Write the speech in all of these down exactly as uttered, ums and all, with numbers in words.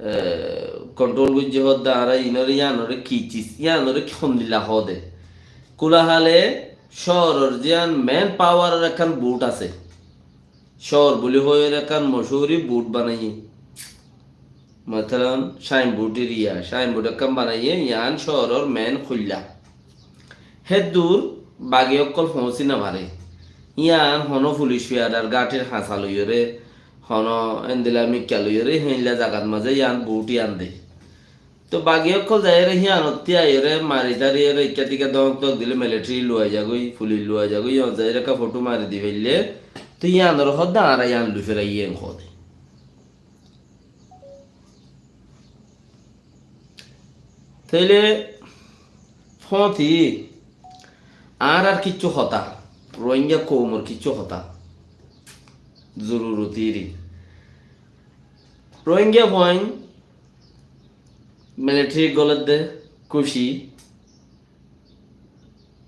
e, kontrol goijjé hoódde añára inoré, yíanoré ki cis, yíanoré ki hondilla hoóde. Kulahale cóoror ziyán men pawaror ekkán bot asé. Cóor buli hoiyóre ekkán mochúri bot banaiyé. Matalan, Cain bot eriya, Cain bot ekkán banaiyé, yían cóoror men kuilla. Héddur bagi ókkol foóñsi nofaré. Yían honó fulic fiyadar gáthir hañsa loiyóre, honó endilla mikka loiyóre, héinla zagat mazé yían bot yían de. Toi bagi ókkol zaiyóre híanottí aiyóre mari tariyóre ikká tikká dóñk dóñk dile militari luwai zagói, fulic luwai zagói, yían zaiyóre ekká fothó mari di faille, toi yíanoré hoódde añára yían loi feraiyé en hoóde. Tóile fóñti añárar kiccú hotá, Rohingya koumor kiccú hotá, zorurot iri. Rohingya fuain militari goledde, kuci,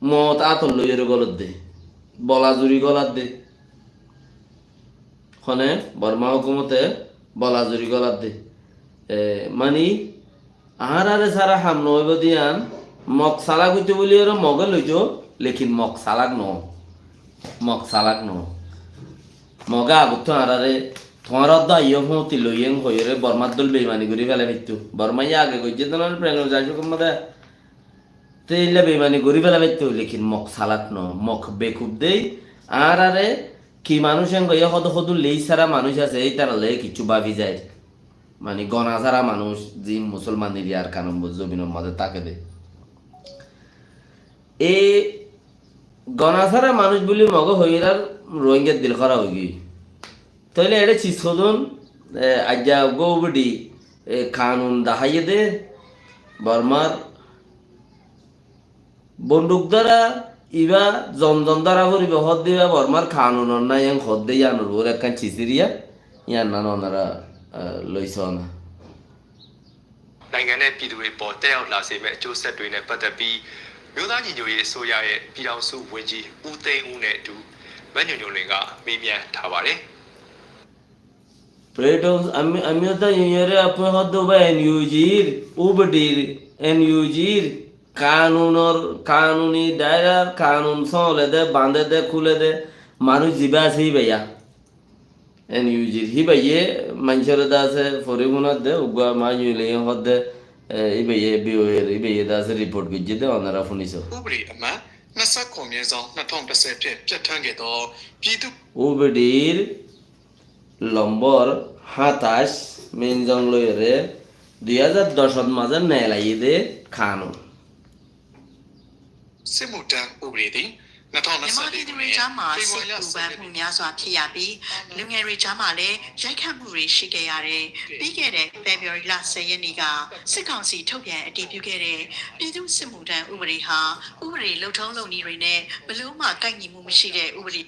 moot átot loiyóre goledde, bola zuri goladde. Hone Borma hókumote bola zuri goladde. E, mani, añárare sára ham noóibo de yían, Mok salak óito buli ere Moge loito, lekin Mok salak noó. Mok salak noó. Moge agottú añárare, tuáñra dó aiyó fóñti loiyéng hoiyóre Bormar dóil beimani gorí félai faittó. Bormaye age goijjé dónor prengon zaisuk mode. Te eilla beimani gorí félai faittó, lekin Mok salak noó, Mok bekuf dei, añárare ki manúic en goiyé hodo hodo lei sára manúic asé, ítarar loi kiccú báfi zair. Mani gona sára manúic, ziín Musolman eriyar Kanun zobinor mazé táke de. E gona sára manúic buli Moge hoiyóre Rohingyar dil hóra óigiyoi. Tóile eçé cis hodún, e, aijja uggúa ubidi, e, kanun daháiye dé, Bormar bonduk dóra, ibá zon zon dóra foribó hoódde ibá Bormar kanunor nái, en hoódde yíanor uore ekkán cis eriya, yían nan onora, e, loi soóna. နိုင်ငံနဲ့ပြည်သူတွေအပေါ်သက်ရောက်လာစေမယ့်အကျိုးဆက်တွေနဲ့ပတ်သက်ပြီးမျိုးသားညီညွတ်ရေးအစိုးရရဲ့ပြည်ထောင်စုဝန်ကြီးဦးသိန်းဦးနဲ့အတူမန်းညိုညိုလွင်ကမေးမြန်းထားပါတယ်။ Freedom, ami, ami ota yuyore apoi hoddo ba N U G r, ubedir, N U G r, kanunor, kanuni dairar, kanun sole de, bande de, kule de, manuj ziba ase ibeya. N U G r híbaye maincóre de asé fori fúnadde, uggúa maáñi óile yó hoódde, e, híbaye B O A r, híbaye de asé report goijjé de, onora fúniso. ဥပဒေအမှတ် နှစ်ဆယ့်ခုနစ် မြင်းဆောင် နှစ်ထောင့်တစ်ဆယ်ဖြင့် ပြဋ္ဌာန်းခဲ့သော ပြည်သူ့ Ubedir lombor háñtaic, Minzong loiyóre, dui házar doc ot mazé neelaiye de kanun. စစ်မှုထမ်းဥပဒေသည် နှစ်ထောင့်နှစ်ဆယ့်လေးခုနှစ် မြန်မာပြည်သူတွေကြားမှာ ဖေဖော်ဝါရီလ စိတ်ပူပန်မှုများစွာဖြစ်ရပြီး လူငယ်တွေကြားမှာလည်း ရိုက်ခတ်မှုတွေရှိခဲ့ရတယ်။ ပြီးခဲ့တဲ့ ဖေဖော်ဝါရီလ ဆယ်ရက်နေ့က စစ်ကောင်စီထုတ်ပြန်အတည်ပြုခဲ့တဲ့ ပြည်သူ့စစ်မှုထမ်းဥပဒေဟာ ဥပဒေလုပ်ထုံးလုပ်နည်းတွေနဲ့ ဘယ်လိုမှကိုက်ညီမှုမရှိတဲ့ဥပဒေ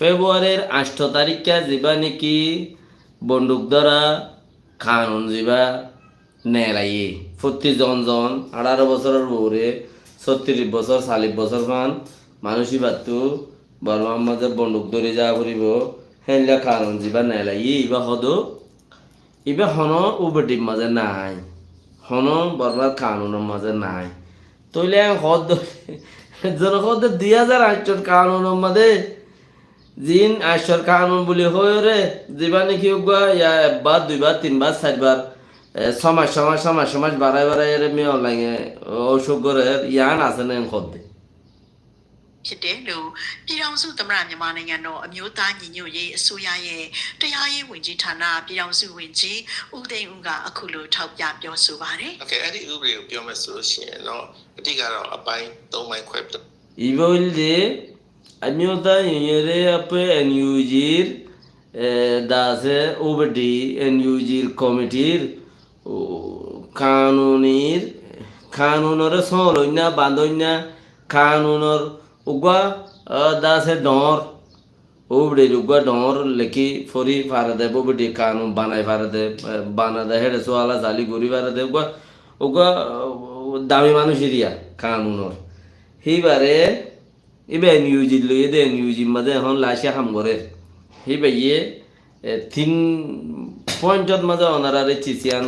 February r añctho tarikka ziba niki bonduk dóra kanun ziba neelaiye. Fotti zon zon, añçáro bosóror uore, sóttiris bosór, callic bosór fán manúic íbattú Bormar mazé bonduk dóri zaa foribó, héndilla kanun ziba neelaiye, ibá hodó, ibá honó ubedir mazé nái, honó Bormar kanunor mazé nái. Tóile en hoódde, zone hoódde dui házar añctor kanunor mazé Ziín añcor kanun buli hoiyóre, zibá niki uggúa ya ekbar, duibar, tinbar, sairbar, e, só mac, só mac, só mac, só mac barai barai ere miyó lainge ocuk gorer, yián asé né en hoódde. ဖြစ်တယ်လို့ ပြည်ထောင်စုသမ္မတ မြန်မာနိုင်ငံတော် အမျိုးသားညီညွတ်ရေးအစိုးရရဲ့ တရားရေးဝန်ကြီးဌာန ပြည်ထောင်စုဝန်ကြီး ဦးသိန်းဦးက အခုလို ထောက်ပြပြောဆိုပါတယ်။ Okay, အဲ့ဒီဥပဒေကိုပြောမယ်ဆိုလို့ရှိရင်တော့ အဓိကတော့အပိုင်းသုံးပိုင်းခွဲပြီးတော့ Ibá óilde Ami óta iññóre appe N U G r, e, dase ubedi N U G r komitir, u, kanunir, kanunore sóloinna, bandóinna, kanunor uggúa, e, dase dhoóñr, ubedir uggúa dhoóñr leki fori farede, ubedi kanun banai farede, e, banade héçe suala sali gori farede, uggúa, uggúa, e, dami manúic eriya kanunor. Híbare Íba N U G loiyé dé, N U G mazé ehón laiccá ham gorér. Híbaye, e, tin pointot mazé onorare cis yián